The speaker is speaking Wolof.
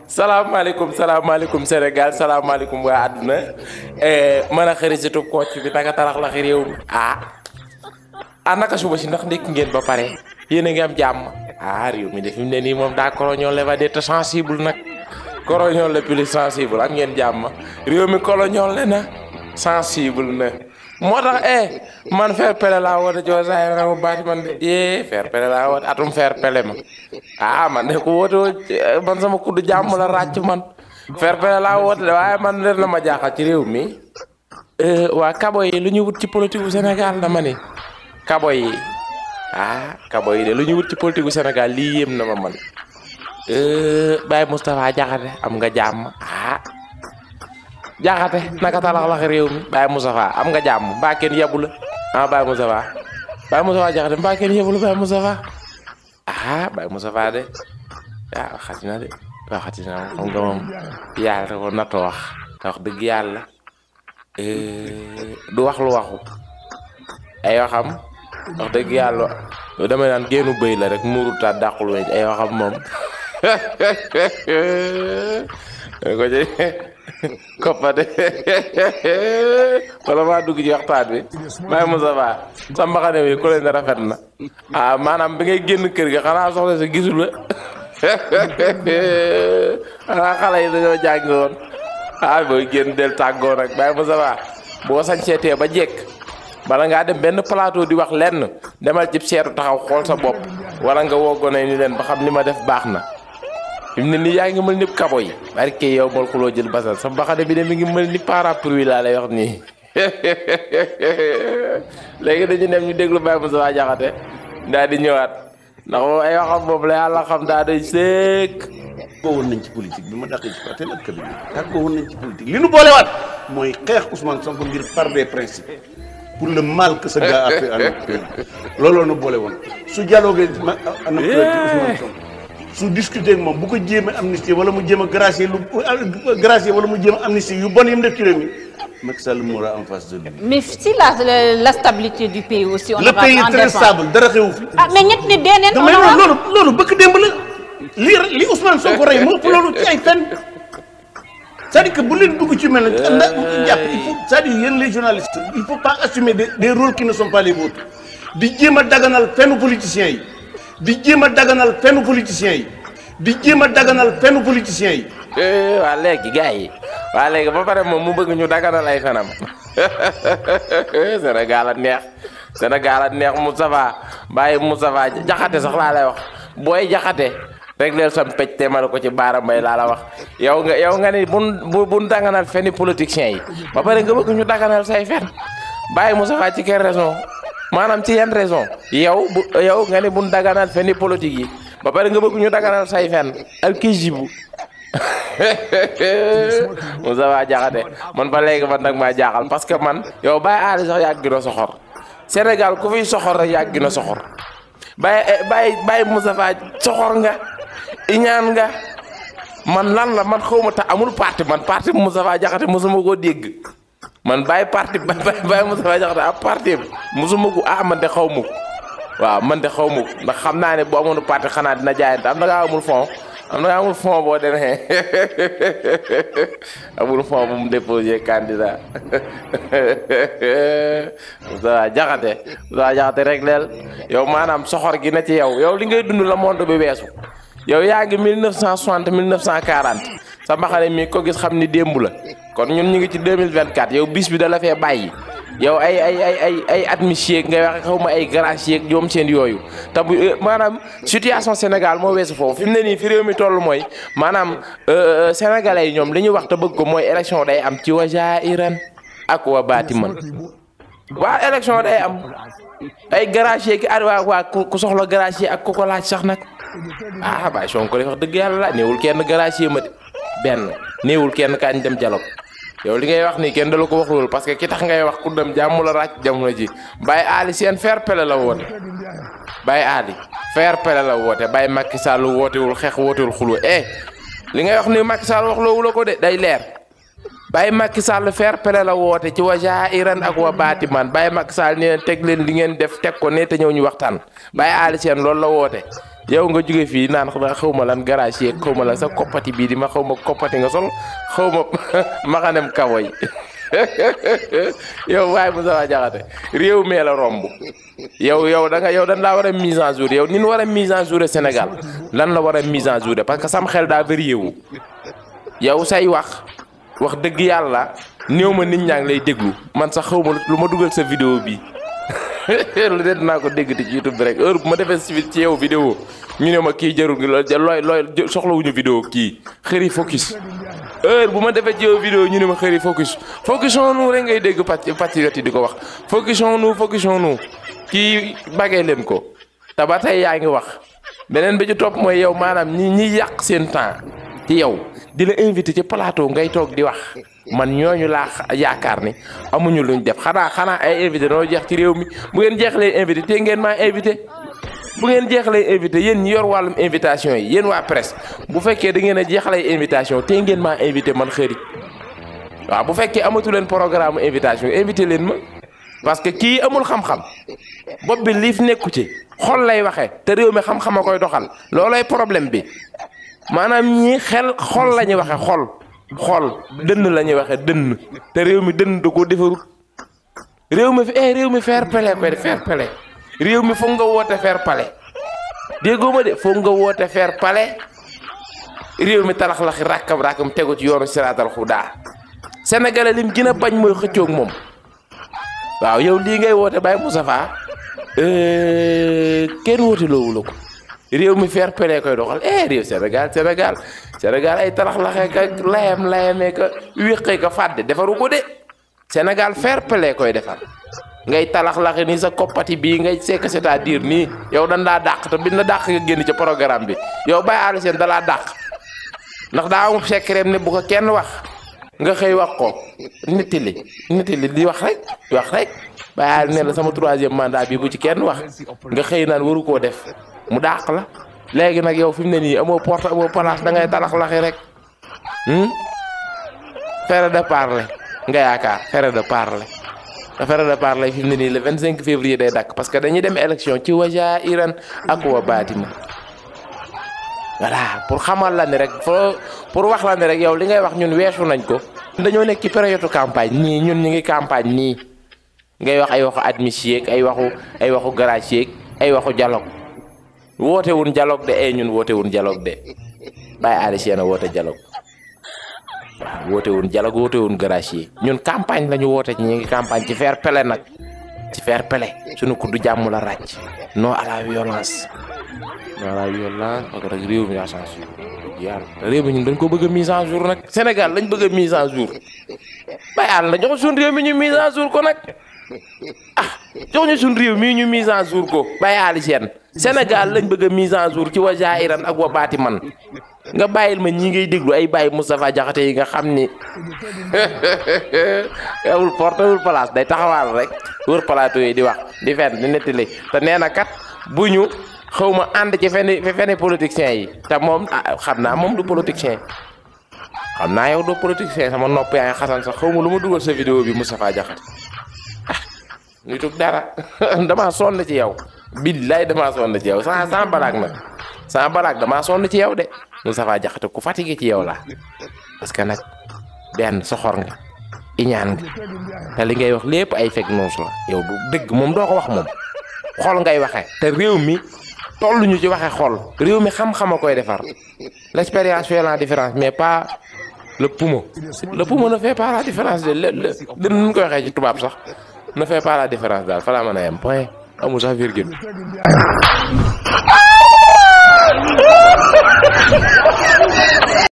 salaamaaleykum Sénégal salaamaaleykum waa àdduna man a xëri situ kocc bi naka tarax la xi réew mi naka suba si ndax ndekki ngeen ba pare yéen a ngi am jàmm réew mi de fi mu ne nii moom daa colonial le va d'être sensible nag colonial le plus sensible am ngeen jàmm réew mi colonial le na sensible na moo tax man fair play laa woote joo saa nga ma baati man de fair play laa woote atum fair play ma man de ko woote man sama kuddu jàmm la ràcc man fair play laa woote de waaye man leen la ma jaaxal ci réew mi waa kabo yi lu ñu wut ci politique bu Sénégal dama ni kabo yi kabo yi de lu ñu wut ci politique bu Sénégal lii yéem na ma man Baye Moustapha Diakhaté am nga jàmm Diakhaté naka talax lax réew mi Baye Moustapha am nga jàmm mbaa kenn yebu la Baye Moustapha Diakhaté mbaa kenn yebu la Baye Moustapha Baye Moustapha de xati na de waaw xati na xam nga moom yàlla te ko nattoo wax te wax dëgg yàlla du wax lu waxu ay waxam wax dëgg yàlla damay naan génnu bëy la rek muuru ta dàqul weñ ay waxam moom ko ci koppate wala maa dugg ci waxtaan bi Baye Moustapha sa mbaxane wi ku leen rafet na maanaam bi ngay génn kër ga xanaa soxla sa gisul la xale yi dañoo jàng woon booy génn del tàggoo nag Baye Moustapha boo sañseetee ba jekk bala ngaa dem benn plateau di wax lenn demal ci seetu taxaw xool sa bopp wala nga woggone ni leen ba xam li ma def baax na fi mu ne nii yaa ngi mel ni kabo yi barke yow mal xuloo jël basal sa mbaxane bi de mi ngi mel ni parapluie laa lay wax nii léegi dañu dem ñu déglu Baye Moustapha Diakhaté daal di ñëwaat ndax moom ay waxam boobu la yàlla xam daa doy sëkk. tàggoo woon nañ ci politique bi ma dàqee ci parti ak cabinet tàggoo woon nañ ci politique li nu boolewaat mooy xeex Ousmane Sonko ngir par des principes pour le mal que ce gars a fait à notre pays looloo nu boole woon su dialogué na Ousmane Sonko su discuter ak moom bu ko jéem a amnistie wala mu jéem a gracier wala mu jéem a amnistie yu bon yi mu def ci réew mi Macky Sall moura en face de lui. Mais si la stabilité du pays aussi. Le pays est très stable dara xewu fi. Mais ñett nit dee neen. mais loolu bëgg démb la li Ousmane Sonko rey moo ëpp loolu ci ay fen c'est-à-dire que bu leen dugg ci mel ne jàpp il faut c'est-à-dire yéen les journalistes il faut pas assumer des rôles qui ne sont pas les vôtres di jéem a daganal fenn politiciens yi di jéem a daganal fenn politiciens yi di jéem a daganal fenn politiciens yi. waa léegi gars yi waa léegi ba pare moom mu bëgg ñu daganal ay fenam Sénégal a neex Moustapha Baye Moustapha Diakhaté sax laa lay wax booy Diakhaté rek leel sam pecc te ma ko ci baara mbay laa la wax yow nga ni bun daganal fenni politiciens yi ba pare nga bëgg ñu daganal say fen Baye Moustapha ci quelle raison maanaam ci yan raison yow nga ni bun daganal fenni politique yi ba pare nga bëgg ñu daganal say fen ak kii jibu Moustapha Diakhaté man ba léegi man nag maa jaaxal parce que man yow Baye Ali sax yàgg na soxor Sénégal ku fiy soxor rek yàgg na soxor Baye Moustapha soxor nga iñaan nga man lan la man xawma ta amul parti man parti Moustapha Diakhaté mosuma koo dégg man Baye Moustapha Diakhaté ab parti mosuma ko man de xaw ma ko waaw man de xaw ma ko ndax xam naa ne bu amoon parti xanaa dina jaayante am na nga amul fond boo demee amul fond bu mu déposé candidat Moustapha Diakhaté rek leel yow maanaam soxor gi na ci yow li ngay dund la monde bi weesu yow yaa ngi 1960 1940 sa mbaxane mi ko gis xam ni démb la kon ñun ñu ngi ci 2024 yow bis bi da la fee bàyyi yow ay admissier ngay wax xaw ma ay gracier ak ñoom seen yooyu te bu maanaam situation Sénégal moo weesu foofu fi mu ne nii fi réew mi toll mooy maanaam sénégalais yi ñoom li ñuy wax te bëgg ko mooy élection day am ci wajairan ak wa baatiman waa élection day am ay gracier ki waa ku soxla gracier ak ku ko laaj sax nag Baye Sonko li wax dëgg yàlla la néewul kenn gracier ma benn néewul kenn kañ dem dialogue yow li ngay wax nii kenn dala ko wax loolu parce que ki tax ngay wax ku dem jàmm la ràcc jamono ji Baye Ali seen fair play la woote Baye Ali fair play la woote Baye Macky Sall wootewul xeex wootewul xuloo li ngay wax ni Macky Sall wax loowu la ko de day leer Baye Macky Sall fair play la woote ci wajairan ak wa baatiman Baye Macky Sall nee na teg leen li ngeen def teg ko ne te ñëw ñu waxtaan Baye Ali seen loolu la woote yow nga jóge fii naan xaw ma lan garage yeeg xaw ma lan sa koppati bii di ma xaw ma koppati nga sol xaw ma maxanem kawoy yow waaye Moustapha Diakhaté réew mee la romb yow dañ laa war a mise en jour yow ni ñu war a mise en jour Sénégal lan la war a mise en jour parce que sam xel daa varié wu yow say wax dëgg yàlla néew ma nit ñaa ngi lay déglu man sax xaw ma lu ma dugal sa vidéo bi lu de dinaa ko dégg ci YouTube bi rek heure bu ma defee ci yow vidéo ñu ne ma kii jarul ngi looy soxlawuñu vidéo kii xëri focus heure bu ma defee ci yow vidéo ñu ne ma xëri focusons nous rek ngay dégg patriote yi di ko wax focusons nous kii bagee leen ko te ba tey yaa ngi wax beneen bi ci topp mooy yow maanaam ñi yàq seen temps ci yow di la invité ci plateau ngay toog di wax man ñooñu laa yaakaar ni amuñu luñ def xanaa ay invité noo jeex ci réew mi bu ngeen jeexlee invité te ngeen maa invité bu ngeen jeexalee invité yéen ñi yor wàllum invitation yi yéen waa presse bu fekkee da ngeen a jeexalee invitation te ngeen maa invité man xëri waaw bu fekkee amatu leen programme invitation invité leen ma parce que kii amul xam-xam bopp bi liif nekku ci xol lay waxee te réew mi xam-xam a koy doxal loolooy problème bi maanaam ñii xol la ñuy waxee xol dënn la ñuy waxee dënn te réew mi dënn da koo defarut réew mi fair play koy fair play réew mi foog nga woote fair play déggoo ma de foog nga woote fair play réew mi talax-laxi rakkam tegu ci yoonu siraatal xudaa sénégalais lim gën a bañ mooy xëccoog moom waaw yow lii ngay woote Baye Moustapha kenn woote loowu la ko réew mi fair play koy doxal réew Sénégal ay talax-laxee ka layamee ka wéqee ka fàdde defaru ko de Sénégal fair play koy defar ngay talax-laxe nii sa koppati bii ngay sekk c'est-à-dire nii yow dañ laa dàq te biñ la dàq nga génn ci programme bi yow Baye Aly Sène da laa dàq ndax daa amul secret ne bu ko kenn wax nga xëy wax ko nittali di wax rek Baye Aly ne la sama 3e mandat bi bu ci kenn wax nga xëy naan waru koo def mu dàq la léegi nag yow fi mu ne nii amoo porte amoo place da ngay talax-laxi rek faire de parler nga yaakaar faire de parler fi mu ne nii le 25 février day dakk parce que dañuy dem élection ci waja Iran ak wa baatima voilà pour xamal la ni rek pour wax la ni rek yow li ngay wax ñun weesu nañ ko dañoo nekk ci période campagne nii ñun ñu ngi campagne nii ngay wax ay waxu admission ay waxu garage ay waxu dialogue woote wuñ dialogue de ñun woote wuñ dialogue de Baye Aly Sène woote dialogue waaw woote wuñ garage ñun campagne la ñu woote ñi ngi campagne ci fair play nag ci fair play suñu kuddu jàmm la ràcc non à la violence parce que réew mi yaa changé yàlla réew mi ñun dañ ko bëgg a mise en jour nag Sénégal lañ bëgg a mise en jour Baye Aly la jox suñu réew mi ñu mise en jour ko nag jox ñu suñu réew mi ñu mise en jour ko Baye Aly Sène Sénégal lañ bëgg a mise en jour ci wa jairan ak wa baati man nga bàyyil ma ñi ngay déglu ay Baye Moustapha Diakhaté yi nga xam ni amul porte amul place day taxawaal rek wër plateau yi di wax di fen di nettali te nee na kat bu ñu xaw ma ànd ci fenn politiciens yi te moom xam naa moom du politicien xam naa yow du politicien sama nopp yaa ngi xasan sax xaw ma lu ma dugal sa vidéo bi Moustapha Diakhaté ñu tug dara damaa sonn ci yow billaay damaa sonn ci yow sans balaag damaa sonn ci yow de Moustapha Diakhaté ku fatigué ci yow la parce que nag benn soxor nga iñaan nga te li ngay wax lépp ay fake news la yow du dëgg moom doo ko wax moom xol ngay waxee te réew mi tolluñu ci waxee xol réew mi xam-xam a koy defar l'expérience fait la différence mais pas le poumon ne fait pas la différence de nu koy waxee ci tubaab sax ne fait pas la différence daal fa laa mën a yem point amul sax virgule